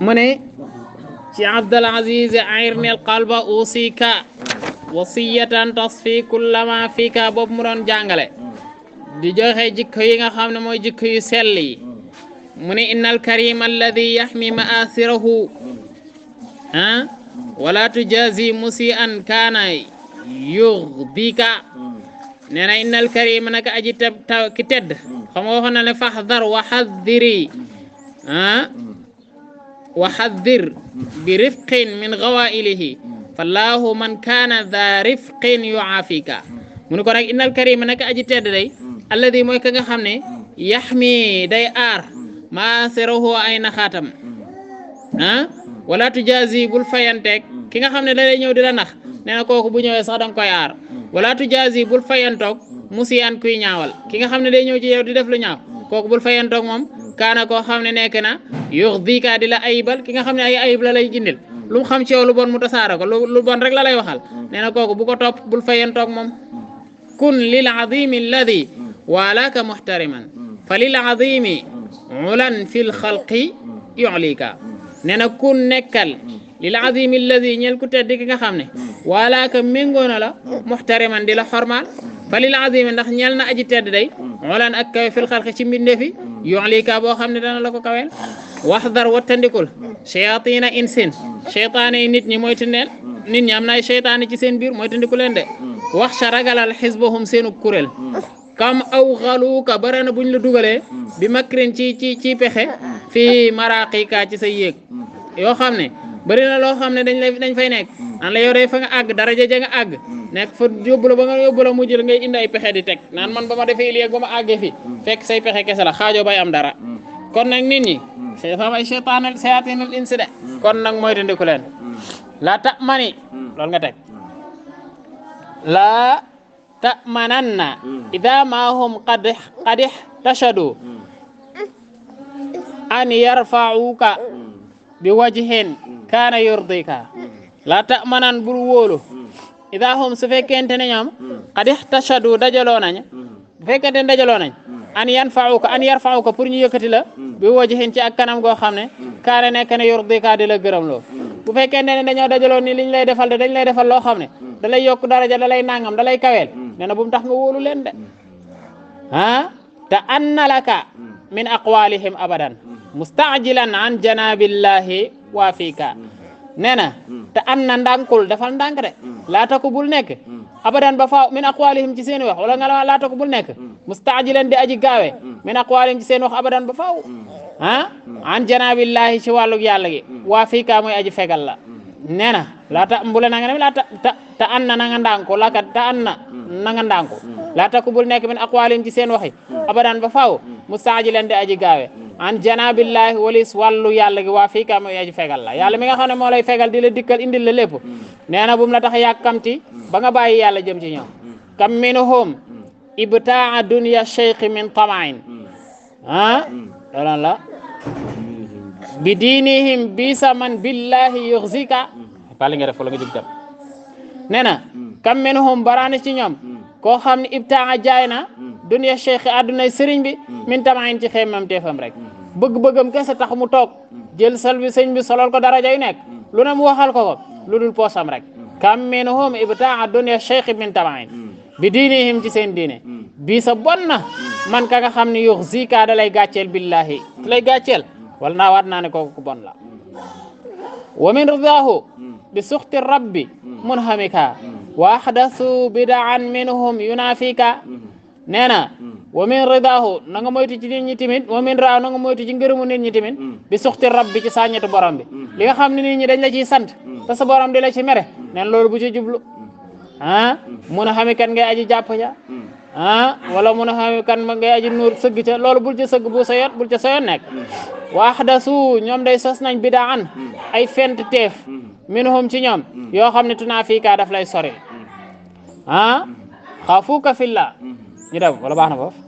mu ne ci Abdul Aziz ayrni al qalba usika wasiyatan tasfi kullama fika boobu mu doon jàngale di joxe jikko yi nga xam ne mooy jikko yu sell yi mu ne innal karima alladi yaxmi maasirahu wala tujazi musian kaana yugdika nee na innal karima naka aji ki tedd xam nga waxoon na ne fahdar wa haddiri wa haddir bi rifqin min gawailihi fallahu man kaana da rifqin yuafika mu ne ko nag innal karima naka aji tedd day alladi mooy ka nga xam ne yaxmi day aar maasirahu ay naxaatam wala tujazi bul fayanteeg ki nga xam ne da lay ñëw di la nax nee na kooku bu ñëwee sax danga koy aar wala tujazi bul fayantoog musiyan kuy ñaawal ki nga xam ne day ñëw ci yow di def lu ñaaw kooku bul fayantoog moom kaana koo xam ne nekk na yuxdika di la ayibal ki nga xam ne ay ayib la lay jindil lu mu xam ci yow lu bon mu tasaara ko lu bon rek la lay waxal nee na kooku bu ko topp bul fayantoog moom kun lil azimi alladi waalaka muhtariman fa lil azimi ulan fil xalqi yu'lika nee na kun nekkal lil azimi alladi ñel ku tedd ki nga xam ne walaaka méngoo na la muxtariman di la xormaal fa lil azimi ndax ñel na aji tedd day ulan ak kawe fil xalqi ci mbindeefi yu'lika boo xam ne dana la ko kaweel waxdar wattandikul shayatina insin cheytaane yi nit ñi mooy tindeel nit ñi am na ay cheytaane ci seen biir mooy tandiku leen de wax sa ragalal xisbahum seenu kuréel kam aw xaluuka bare na buñ la dugalee bi makrin ci pexe fii maraqika ci sa yéeg yoo xam ne bëri na loo xam ne dañ fay nekk naan la yow day fa nga àgg daraja ja nga àgg nekk fa yóbbu la ba nga yóbbu la mujj la ngay indi ay pexe di teg naan man ba ma defee léegi ba ma àggee fi fekk say pexe kese la xaajoo bay am dara kon nag nit ñi dafa am ay shayatinul insi de kon nag mooy tandiku leen la ta mani loolu nga teg la ta'mananna idha ma hum qad ihtashadu an yarfa'uka bi wajhin kana yurdika la ta'manan bul wóolu idha hum su fekkente ne ñoom qad ihtashadu dajaloo nañ bu fekkente ne dajaloo nañ an yarfa'uka pour ñu yëkkati la bi wajhin ci ak kanam goo xam ne kaana nekk ne yurdika di la gërëm loo bu fekkente ne dañoo dajaloo ni liñ lay defal de dañ lay defal loo xam ne da lay yokk daraja da lay nangam da lay kaweel nee na bu mu tax nga wóolu leen de te anna laka min aqwalihim abadan mustaajilan an janabillahi wa fika nee na te anna ndànkul dafal ndànk de laata ko bul nekk abadan ba faaw min aqwalihim ci seen wax wala nga laata ko bul nekk mustaajilan di aji gaawe min aqwalihim ci seen wax abadan ba faaw an janabillahi ci wàllug yàlla gi waa fika mooy aji fegal la nee na laata mbule na nga ne laata ta anna na nga ndànku laka ta anna na nga ndànku laata ko bul nekk min aqwalihim ci seen waxi abadan ba faaw mustaajilan di aji gaawe an janabillahi walis wàllu yàlla gi waa fika mooy aji fegal la yàlla mi nga xam ne moo lay fegal di la dikkal indil la lépp nee na bu mu la tax yàkkamti ba nga bàyyi yàlla jëm ci ñoom kam minhum ibtaa dunya cheikh min tamain loolu la bi diinihim bisa man billahi yuxzika pali nga def la nga jóg dem nee na kam minhum baraane ci ñoom koo xam ne ibtaa jaay na dunya cheikh addunay sëriñ bi min tamain ci xeemam teefam rek bëgg-bëggam kese tax mu toog jël sal bi sëñ bi solol ko daraja yu nekk lu ne mu waxal ko lu dul poosam rek kam minhum ibtaa dunya cheikh min tamain bi diinihim ci seen diine bii sa bon na man ka nga xam ne yuxzika da lay gàcceel billahi da lay gàcceel wala naa waat naa ne kooku ku bon la wa min ridahu bi suxti rabbi munhamika wa ahdathu bidaan minhum yunafika nee na wa min ridahu na nga moytu ci nit ñi tamit wa min raaw na nga moytu ci ngërëmu nit ñi tamit bi suxti rabbi ci sàññetu borom bi li nga xam ne nit ñi dañ la ciy sant te sa borom di la ci mere neen loolu bu ci jublu munhamikan ngay aji jàpp ja wala munhamikan ngay aji nuur sëgg ca loolu bul ci sëgg bul ca soyoon nekk waxdasu ñoom day sos nañ bidaan ay fent teef minhum ci ñoom yoo xam ne tunaa fii kaa daf lay sori xaafuuka fillah ñu dem wala baax na foofu